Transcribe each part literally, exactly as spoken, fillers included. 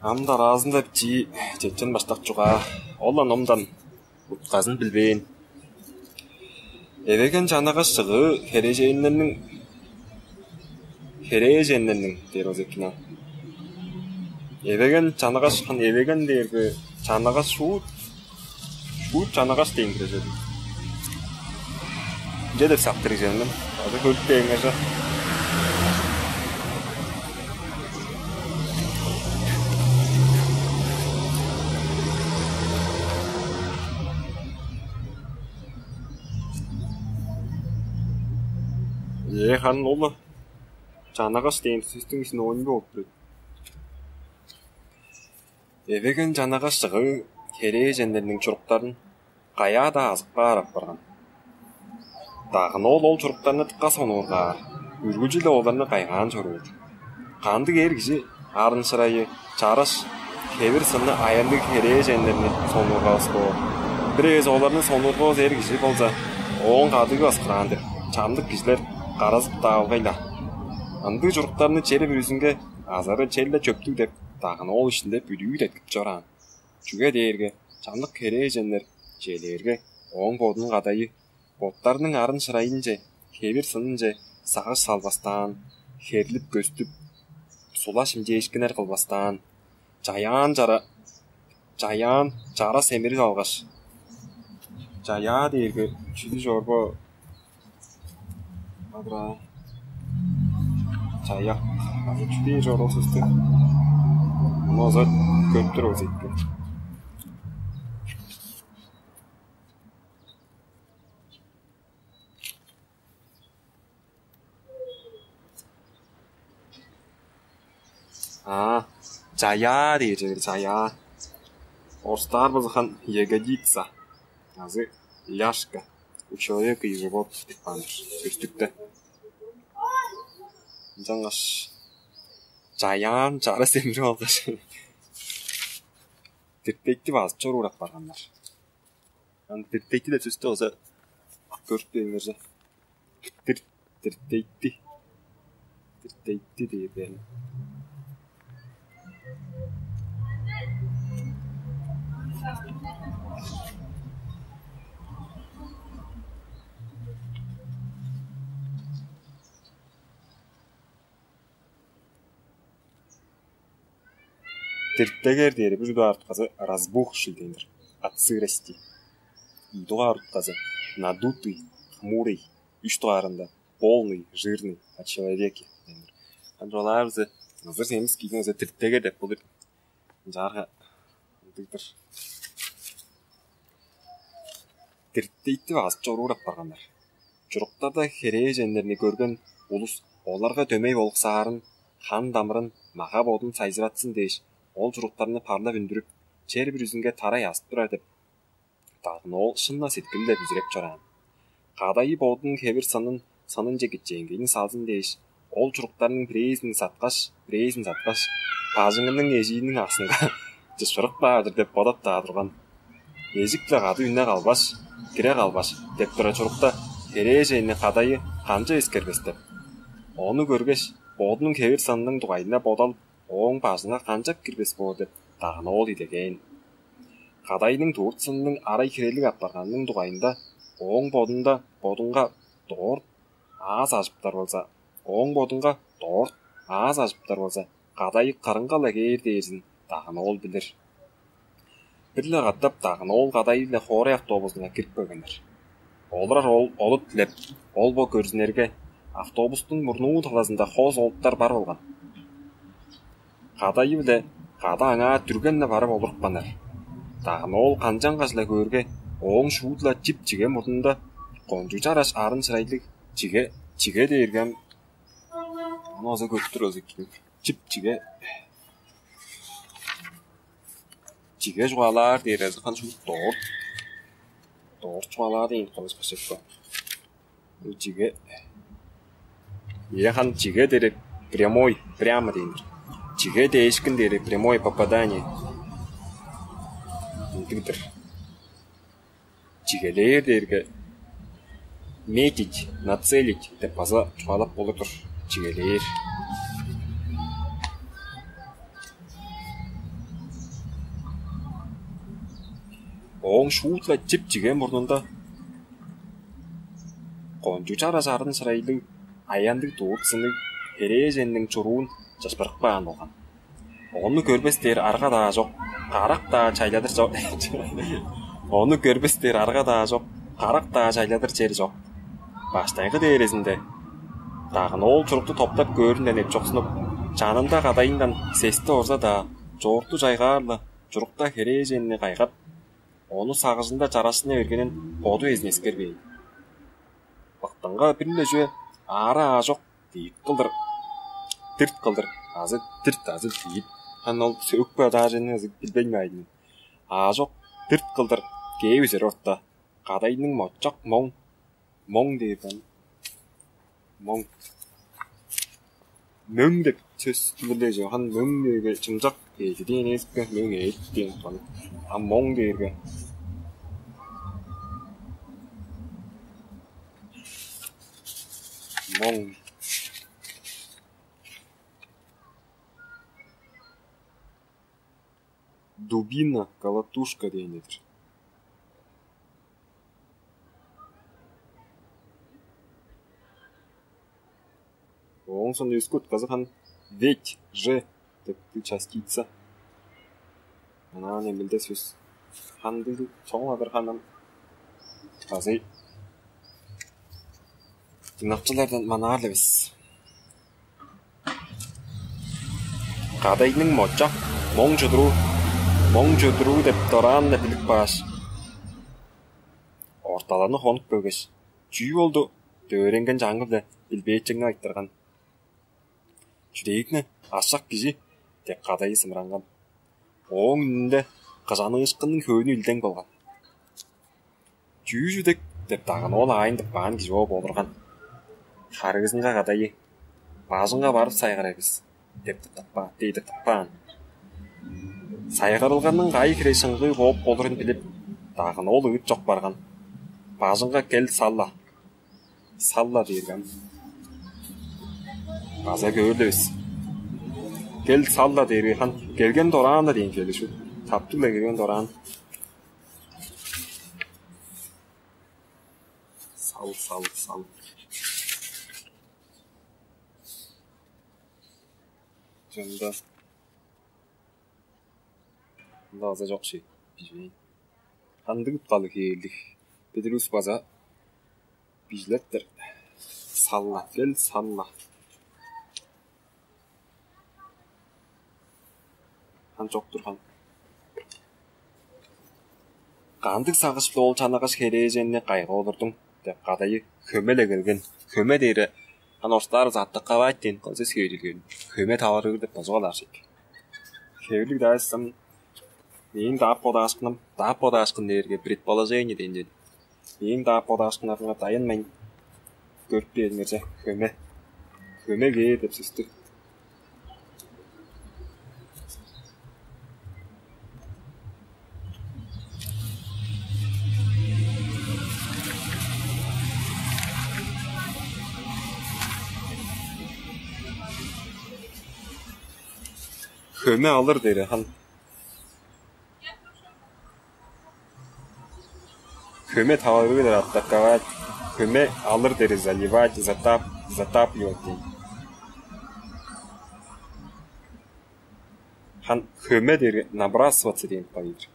Ам дараазында чи чечен баштак чугаа. Ол ан номдан утказын билбээн. Эвеген чанагаш чыгыы херээженнерниң херээженнерниң дээр озекина. Эвеген чанагаш хан эвеген дээрге чанагаш шуут шуут чанагаш дейин кирежеди. Инже деп сактыр иженмин. Азы көрүп дээңер же. Ээ харын ол чанагаш дээн сөстүң ишин оончу болуп турат. Эвеген чанагаш чыгыы херээженнерниң чуруктарын каяа-даа азып каар апарган. Дагын ол ол чуруктарны дыка сонуургаар, үргүлчү-ле оларны кайгаан чоруур. Кандыг эр кижи арын шырайы, чараш, хевир сынны аянныг херээженнерни сонуургавас боор. Бир эвес оларны сонуургавас эр кижи болза, ооң кадыгы баскыраан деп, чамдык кижилер каразып-даа алгай-ла. Ындыг чуруктарны чер бүрүзүнге азыры черле чөптүг деп, дагын ол иштинде бүдүү деткип чораан. Чүге дээрге чамдык херээженнер чээлээрге, ооң бодунуң кадайы боттарының арын шырайынче, хевир сынынче сагыш салбастаан, херлип көстүп, сула шимчээшкиннер кылбастаан, чаяан чара чаяан чара семирил алгаш, чаяа дээрге чүдү чорбо адыраа чаяк азы чүдээ чорбо сөстү моза көптүр озуйтку. А, чаяа дээр чүве чаяа. Орустаар болза хан ягодица азы ляжка у человека и живот деп каан сөстүктө. Ынчангаш чаяан чара семирип алгаш, тиртекти базып чоруур апарганнар. Аны тиртекти деп сөстү болза көрүп бериңерже. Тир тиртейти. Тиртейти дээр берни. Тиртегер дээри бир дугаар утказы разбух шилдейнир. От сырости. И дугаар утказы надутый, хмурый. Үш дугаарында полный, жирный, о человеке. Андырлаарыбызы ызыр семис кийдин ызы тиртегер деп болур. Ынчаарга ындыг-дыр. Тиртейтип азып чоруур апарганнар. Чуруктарда херээженнерни көрген улус оларга дөмей болуксаарын, хан-дамырын, мага-бодун сайзыратсын дээш, ол чуруктарны парлап үндүрүп, чер бүрүзүнге тарай азып турар деп, Дагын ол шын-на сеткил-биле бүзүреп чораан. Кадайы бодунуң хевир сынын сынынче кичээнгейни салзын дээш, ол чуруктарның бирээзин саткаш, бирээзин саткаш, бажыңының эжииниң аксынга чышпырып каар-дыр деп бодап-даа турган. Эжик-биле кады үне калбаш, кире калбаш деп турар чурукта херээженни кадайы канчап эскербес деп. Ону көргеш, бодунуң хевир сынының дугайында бодалып, ооң бажынга канчап кирбес боор деп дагын ол идегээн. Кадайның тууртузунуң арай хирелиг апарганының дугайында ооң бодунда бодунга дорт аас ажыптар болза, ооң бодунга дорт аас ажыптар болза, кадайы кырынга-ла кээр дээрзин дагын ол билир. Бир-ле катап дагын ол кадайы-биле хоорай автобузунга кирип келгеннер. Олар ол олут дилеп, ол бо көрзүнерге, автобустуң мурнуу талазында хос олуттар бар болган. Кадайы-биле кады аңаа дүрген-не барып олурупканнар. Дагын ол канчангаш-ла көөрге, ооң шуут-ла чип-чиге мурнунда кончуг чараш арын шырайлыг чиге чиге дээрге ам ону база көрүптүр озу чип-чиге чиге чугаалаар дээр азы кан шуут доор доор чугаалаар дейн кылыш кышыкпа. Чиге Яхан чиге дээри прямой, прямо дейнир. Чиге дээшкин дээри прямое попадание. Ындыг-дыр. Чигелээр дээрге метить, нацелить деп база чугаалап болур-дур. Чигелээр. Ооң шуут-ла чип-чиген мурнунда кончуг чара чарын шырайлыг, аяндыг дуур-сынныг херээженниң чуруун чыпшырып каан болган. Ону көрбес дээр арга-даа чок, карак-даа чайладыр чок. Ону көрбес дээр арга-даа чок, карак-даа чайладыр чер чок. Баштайгы дээрезинде Дагын ол чурукту топтап көөрүнден эпчоксунуп, чанында кадайындан сести орза-даа, чоорту чайгаар-ла чурукта херээженни кайгап, ону сагыжында чарашсына бергенин боду эзин эскербээн. Бактыңга бир-ле чүве аара аажок, дирт кылдыр, дирт кылдыр, азы дирт азы дирт. Хан ол сөкпе адаажыны азы билбейн байдым. Аажок, дирт кылдыр кээп үзер орта, кадайның мочак моң, моң дээрден, моң, мөң деп сөс билдирдежи хан, мөң дээрге чымчак эжидиэн эспе, мөң эът дээн кан. А моң дээрге моң, дубина, колотушка дээн-дир. Ооң сону өске утказы хан ведь же деп частица. Анаан эмилде сөс хандыг чоң адыр ханам базы дыңнакчылардан манаар-ла бис. Кадайның мочак моң чудуруу, моң чудуруу деп дораан-на билип кааш, орталаны хонуп келгеш, чүү болду деп өөренген чаңгы-биле билбээчеңни айтырган. Чүдээкни ашак кижи деп кадайы сымыранган. Ооң үнүнде кыжаныышкынның хөөнү илдең болган. Чүү чүдек деп дагын ол аайын тыппаан кижи бооп олурган. Харыызынга кадайы: «Бажыңга барып сайгар эвес» деп тыптаппа, дей тыптаппаан. Сайгарылганның кайы хире шыңгыы бооп болурун билип, дагын ол ыыт чок барган. «Бажыңга кел, салла». «Салла» дээргем база көөр-ле бис. «Кел, салла» дээрге хан «келген дораан-на» дээн келишүү. Таптыг-ла келген дораан. Сал, сал, сал. Чында ында база чок ши биживейн. Кандыг уткалыг хээрлиг. Педирус база бижилеттер. «Салла, кел, салла». Хан чок турган. «Кандыг сагыш-биле ол чанагаш херээженни кайгап олурдуң?» деп кадайы хөме-ле келген. Хөме дээри хан орустаар база атаковать дээн кылчыс хээрилген. Хөме таварыыр деп бозуп алаар шек. Хевирлиг даастым. Мээң даап бодаашкыным, даап бодаашкын дээрге предположение дээн ден. Мээң даап бодаашкыннарынга дайынмайн көрүп бээриңерже хөме, хөме кээр деп сөстү. Хөме алыр дээри хан. Хөме таварыыр атаковать, хөме алыр дээри заливать, затап, затапливать дээн. Хан хөме дээри набрасываться дээн кылдыр.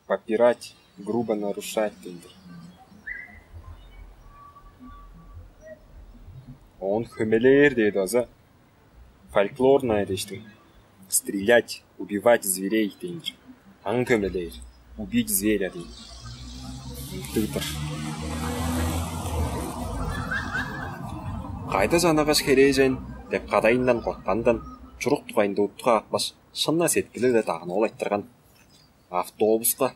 Попирать, грубо нарушать дээн-дир. Оон хөмелээр дээди база фольклорная дээштиң. Стрелять, убивать зверей дээн-дир. Аң хөмелээр, убить зверя дээн. Ындыг-дыр. «Кайда чанагаш херээжен?» деп кадайындан корткандан чурук дугайында уттуга апкаш, шын-на сеткили-биле дагын ол айтырган. Автобуска.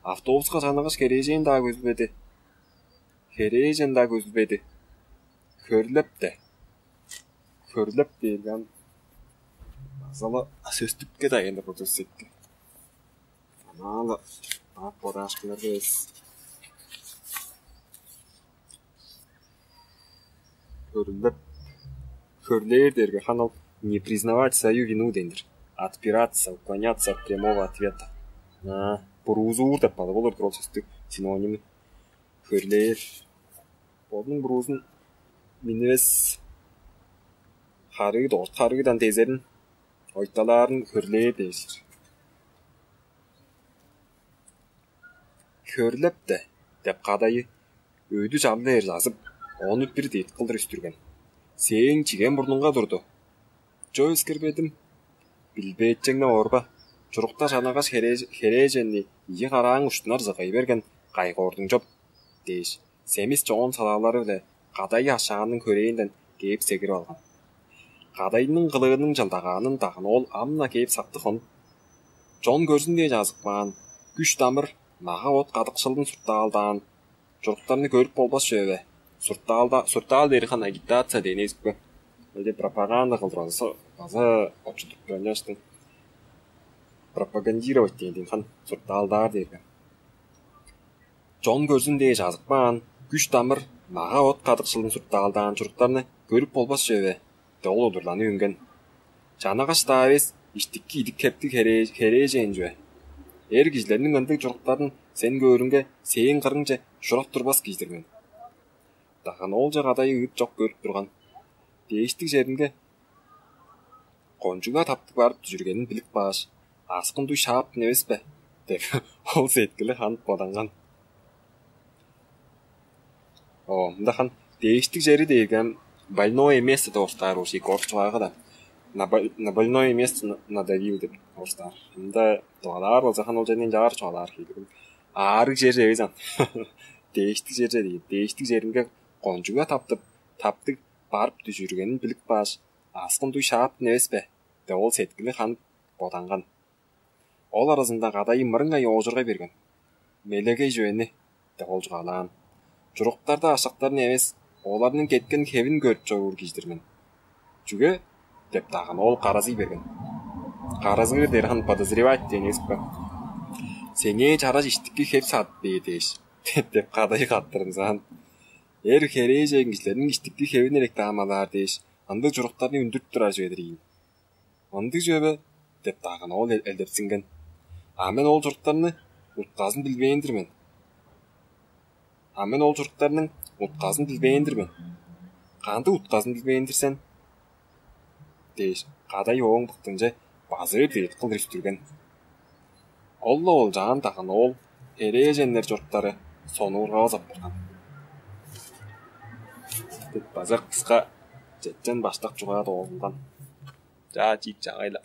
Автобуска чанагаш херээжен-даа көзүлбеди. Херээжен-даа көзүлбеди. Хөрлеп-те. Хөрлеп дээрген база-ла сөстүпке-даа эндир болчу сетки. Анаала даап бодаашкыннарга эс. Хөрлеп. Хөрлээр дээрге ханал Не признавать свою вину дендир. Отпираться, уклоняться от прямого ответа. А, буруузуур деп база болур бир ол сөстүк синонимы. Хөрлээр. Бодунуң буруузун минивес харыы, дорт харыыдан дезерин ойталаарын хөрлээр дээш. Хөрлеп-те деп кадайы өдү чамдыыр жазып, ону бир дыйт кылдыр үстүрген. Сээң чиген бурнуңга турду. Чо өскербедим. Билбээчеңне орба. Чурукта чанагаш херээженни ийи карааң уштунар зыгай берген кайгоордуң чоп дээш, семис чоон салаалары-биле кадайы ашааның хөрээнден кээп сегирип алган. Кадайының кылыының чылдагаанын дагын ол ам-на кээп сактык хонуп, чон көрзүн дээш азып каан, күш-дамыр, мага-от кадыкшылын суртаалдаан чуруктарны көрүп болбас чүве бе? Суртаалда суртаал дээри хан агитация дээн эвеспе? Ынча пропаганда кылдыр база база очудуп, конечно, пропагандировать дээн хан суртаалдаар дээрге. Чон көрзүн дээш азып каан, күш-дамыр, мага-от кадыкшылын суртаалдаан чуруктарны көрүп болбас чүве бе? Деп ол удурланып үнген. Чанагаш-даа эвес, иштикки идик-хептиг херээжен чүве. Эр кижилерниң ындыг чуруктарын сен көөрүңге, сээң кырыңче шурап турбас кижи-дир мен. Даган оолче кадай ыыт чок көрүп турган. Дээштиг черинге кончуга таптыг барып дүжүргенин билип кааш, аскын дуй шааптын эвес бе? Деп ол сеткили ханып боданган. О, мында хан дээштиг чери дээрге больное место деп орустаар болчу, орус чугаага да. На больное место надавил деп орустаар. Мында дубалаар болза хан ол черинен чаар чугаалаар хийлигил. Аарыг чер эвес ан. Дээштиг чер дээр. Дээштиг черинге кончуга таптып, таптыг барып дүжүргенин билип кааш, аскын дуй шааптын эвес бе? Деп ол сеткили ханып боданган. Ол аразында кадайы мырыңай оожургай берген. Мелегей чүвени деп ол чугаалаан. Чуруктарда ашактарын эвес, оларның кеткен хевин көрүп чоруур кижи-дир мен. Чүге? Деп даган ол каразый берген. Каразыыр дээрхан подозревать дээн эвеспе? Сеңээ чараш иштикки хеп садып бээр дээш, деп кадай каттырымсаан. Эр херээжен кижилерниң иштикки хевин элек даамалаар дээш, ындыг чуруктарны үндүрүп турар чүве-дир ийин. Ындыг чүве бе? Деп даган ол элдепсинген. А мен ол чуруктарны утказын билбээн-дир мен. А мен ол чуруктарның утказын билбээн-дир мен. Кандыг утказын билбээн-дир сен? Дээш, кадай ооң быктынче базы бир дыйыткыл үстүрген. Ол-ла олчаан даган ол херээженнер чуруктары сонуургавас апарган. Деп база кыска четчен баштак чугаа доолунган. Чаа чиик чаагай-ла.